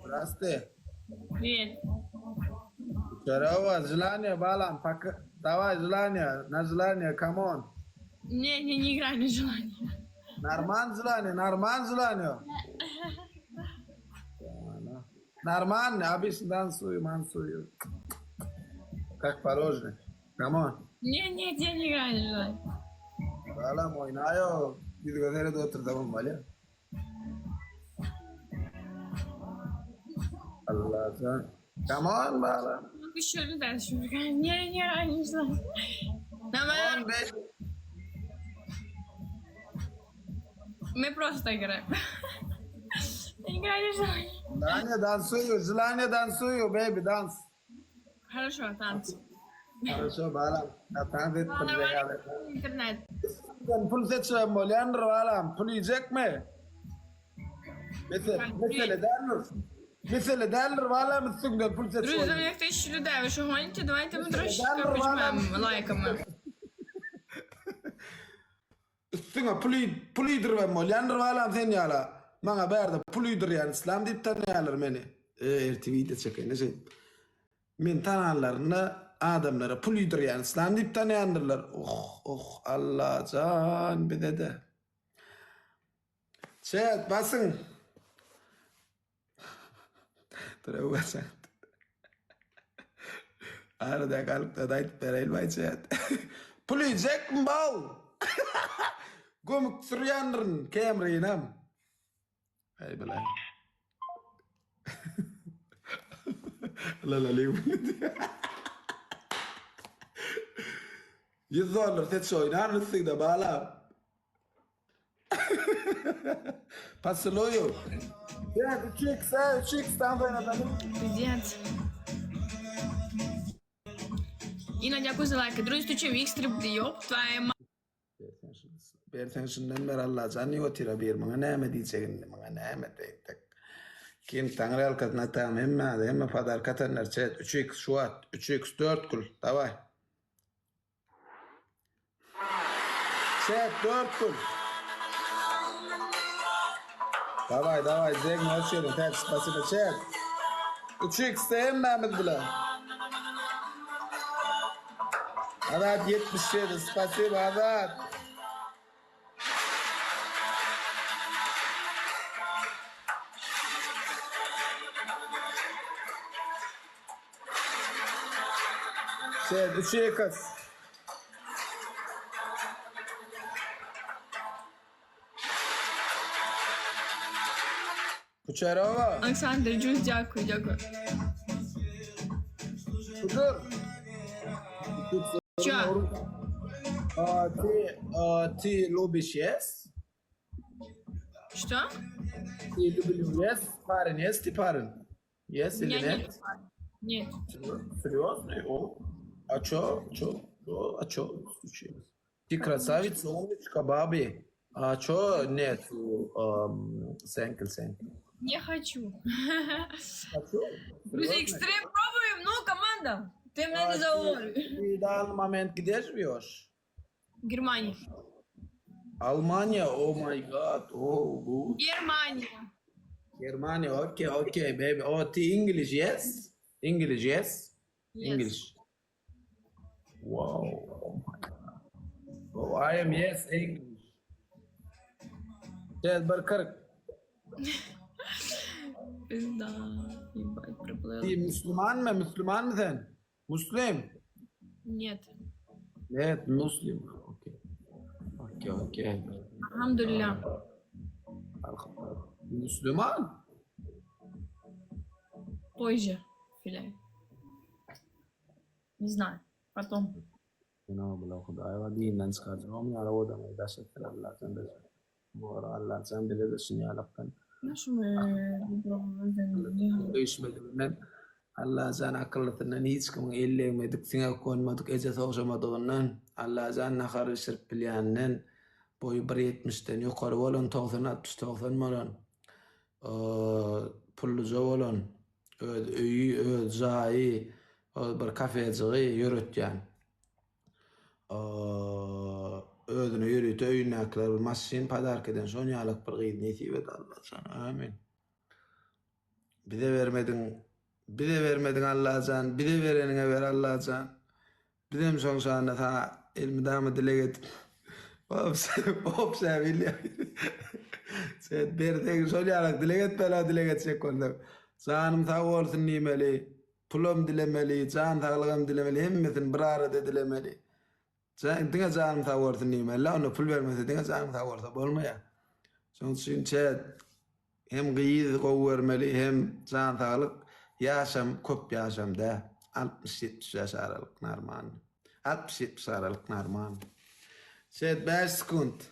Здрасте. Привет. Здорово, желание, balam, пока. Давай, желание, на желание, come on. Не, не, не играй на желание. Норман желание, норман желание. Нормально, обычно танцую, мансую. Как положено. Come on. Не, нет, я не играю на желание. Balam oýnaýo. Ýüzüge seret otur tamam bolýa. Allajan. Come on balam. Ну, еще дальше. Не, не, не желание. Нам, On baby. мы просто играем. Играли желание. Желание танцую, желание танцую, baby, dance. Хорошо, танцы. Хорошо, balam. Dans et Нормально интернет. Sen pul seçmem bolýandyr balam, pul iýjekmi? Mesele, mesele däldir. Mesele däldir balam üstüňden pul Друзі, seçip. за мене тисячу людей, ви що гоните? Давайте ми трошечки Дан почмемо лайками. Üstüňe pul pul iýdirmem bolýandyr balam sen ýala. Maňa bärde pul iýdirýän islam diýip tanýarlar meni. E, ertir video çekeýin şeýdip. Men tananlaryna adamlara pul iýdirýän islam diýip tanýandyrlar. Oh, oh, Allajan bize-de. Chat basyň. Dur basyň. Arada galyp da aýdyp bereýin baý chat. Pul iýjekmi baw? Gömük sürýändirin Camry-nem. Aý bile. La la li. 100 dollar seç oýnar üstüňde balam. Поцелую. Нет, 3x, 3x там oýnadalım. Пиздец. Інна, дякую за лайки. Друзі, тут чим ікс-три йоп, твоя ма. Berseň şundan ber Allajan diýip otyra bir maňa näme diýjek indi maňa näme diýdik. Kim taňry ýalkasyn atam hemme hemme podarka atanlar chat 3x şu wagt 3x 4 gül daway. Chat 4 gül. Daway daway zegni hoş geldiň täç spasiba chat. 3x de hemmämiz bilen. Azat 77 spasiba Azat. Chat 3x. Kuçerova. Олександр, Джуз, дякую, дякую. Kudur. Чо? А, ты, а, ты любишь yes? Що? Ты любишь yes? Парень, yes, ты парень? Yes или Ні, ні. нет? Ні. Серьезно? О. А чё? Чё? Чё? А чё случилось? Ты красавица, умничка, баби. А чё нет? Эм, Сенкел, сенкел. Не хочу. А чё? Друзі, Серьезно? ікс-3 пробуємо, ну, команда. Ти мене А не ты- заговорюй. Ты в данный момент где живешь? В Германії. Алмания, oh my god, oh good. Германія. Germania, okay, okay, baby. Oh, ты English, yes? English, yes? Yes. English. Wow. Oh my God. Oh, I am yes, English. Gel bir 40. Пизда. Ебать, приплыла. Ты Müslüman mı? Müslüman mı sen? Muslim. Нет. Evet, Muslim. Okay. Okay, okay. Alhamdulillah. Müslüman? Позже, Филяй. Не знаю. Потом. Cenab-ı Hudaýa dinden çykarjagam ýaly odamy daş etsin Allahjan bize. Bu ara Allahjan bize de şun ýalakdan Нашу мы Döşmediginden Allajan akyllysyndan hiç kimiň el degmedik, siňek gonmadyk, eje sogşamadygyndan, Allajan nahar bişirip bilýäninden, boýy bir ýetmişden ýokary bolan, 90 60 90 bolan, pulluja bolan, öz öýi, öz jaýy, öz bir kafejigi ýöretýän. Özüne ýörite öýündäkiler bir maşyn podarka eden şon ýalak bir gyz nesip et Allajan. Amin. Bize bermediň, bize bermediň Allajan, bize bereniňe ber Allajan. Bizem şoň şanyna saňa elmydama dileg edip Hop şä bilýär. Sen berseň şol ýalak dileg etmeli dileg etjek bolsaň. Janym sag bolsun diýmeli, pulam dilemeli, jan saglygam dilemeli, hemmesini bir arada dilemeli. Diňe janym sag bolsun diýmeli, onda pul bermese diňe janyň sag bolsa bolmaýar. Şonuň üçin çet hem gyz gowy görmeli, hem jan saglyk, ýaşam köp ýaşam dä. 60-70 ýaş aralyk normal. 60-70 aralyk normal. Çet 5 sekunt.